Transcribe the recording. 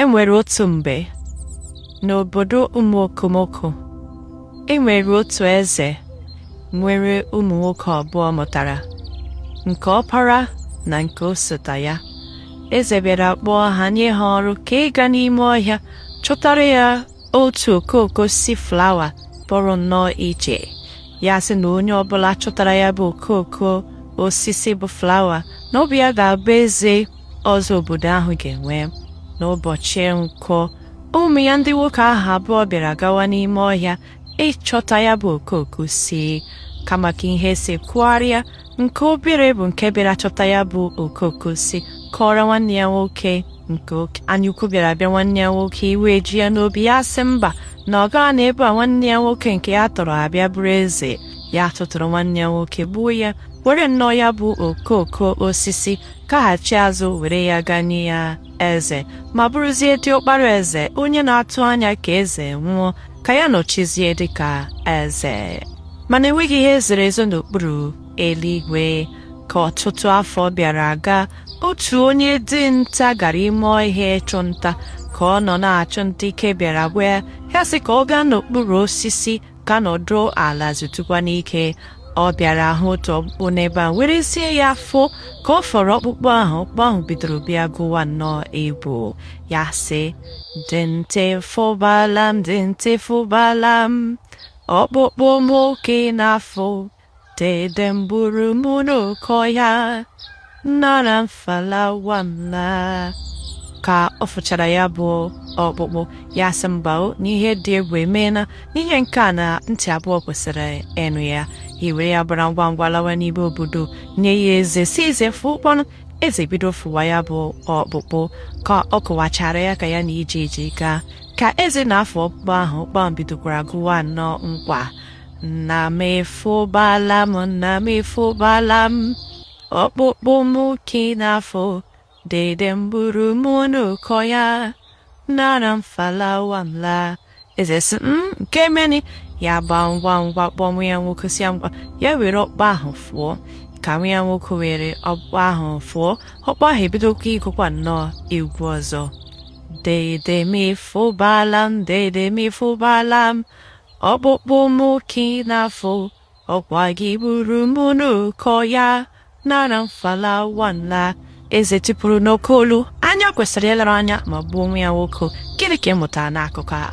nwere otu mgbe n'obodo Ụmụokomoko, e nwere otu eze nwere ụmụ nwoke abụọ mụtara, nke ọpara na nke osote ya. Eze bịara kpọọ ha nye ha ọrụ ka ịga n'ime ọhịa chọtara ya otu okooko osisi flawa pụrụ nnọọ iche. Ya sị na onye ọbụla chọtara ya bụ okooko osisi bụ flawa na ọ bụ ya ga-abụ eze ọzọ obodo ahụ ga-enwe. N'ụbọchị nkwọ, ụmụ ya ndị nwoke ahụ abụọ bịara gawa n'ime ọhịa ịchọta ya bụ okooko osisi. Kama ka ihe si kwugharịa, nke obere bụ nke bịara chọta ya bụ okooko osisi kọọrọ nwanne ya nwoke nke oke anyaukwu bịara bịa nwanne ya nwoke iwe ji ya n'obi ya sị mba na ọ gaa n'ebe a nwanne ya nwoke nke ya tọrọ abịa bụrụ eze ya tụtụrụ nwanne ya nwoke gbuo ya were nnọọ ya bụ okooko osisi kaghachi azụ were ya gaa nye ya eze ma bụrụzie diọkpara eze onye na-atụ anya ka eze nwụọ ka ya nọchizie dịka eze mana enweghị ihe zoro ezo n'okpuru eluigwe ka ọtụtụ afọ bịara aga otu onye dinta gara ime ọhịa ịchụ nta ka ọ nọ na-achụ nta ike bịara gwụ ya sị ka ọ gaa n'okpuru osisi ka nọdụ ala zutụkwa n'ike ọ bịara hụ otu ọkpụkpụ n'ebe a werezie ya fụ ka ọ fọrọ ọkpụkpụ ahụ ọkpụkpụ ahụ bidoro bịa gụwa nnọọ egwu ya sị dinta fụbala m dinta fụbala m ọkpụkpụ m ka ị na-afụ dede m gburu m n'oke ọhịa nara m falawa m laa ka ọ fụchara ya bụ ọkpụkpụ ya sị mba o n'ihe dị egwu emeela n'ihe nke a na ntị abụọ kwesịrị ịnụ ya ya were ya gbara ngwa ngwa lawa n'ime obodo nye ya eze sị eze fụkwanụ eze bido fụwa ya bụ ọkpụkpụ ka ọ kọwachara ya ka ya na ije ije gaa ka eze na-afụ ọkpụkpụ ahụ ọkpụkpụ ahụ bidokwara gụwa nnọọ nkwa nna m efụbala m nna m efụbala m ọkpụkpụ m ka ị na-afụ dede m gburu m n'oke ọhịa nara m falawa m laa eze sị m nke meni ya gbaa ngwa ngwa kpọọ nwa ya nwoke sị ya ngwa ya were ọkpụkpụ ahụ fụọ ka nwa ya nwoke were ọkpụkpụ ahụ fụọ ọkpụkpụ ahụ ebidokwa ịgụkwa nnọọ egwu ọzọ dede m efụbala m dede m efụbala m ọkpụkpụ m ka ị na-afụ ọkwa gị gburu m n'oke ọhịa nara m falawa m laa eze tipụrụ n'oke olu anya kwesịrị ilere anya ma gbuo nwa ya nwoke gịnị ka ị mụtara n'akụkọ a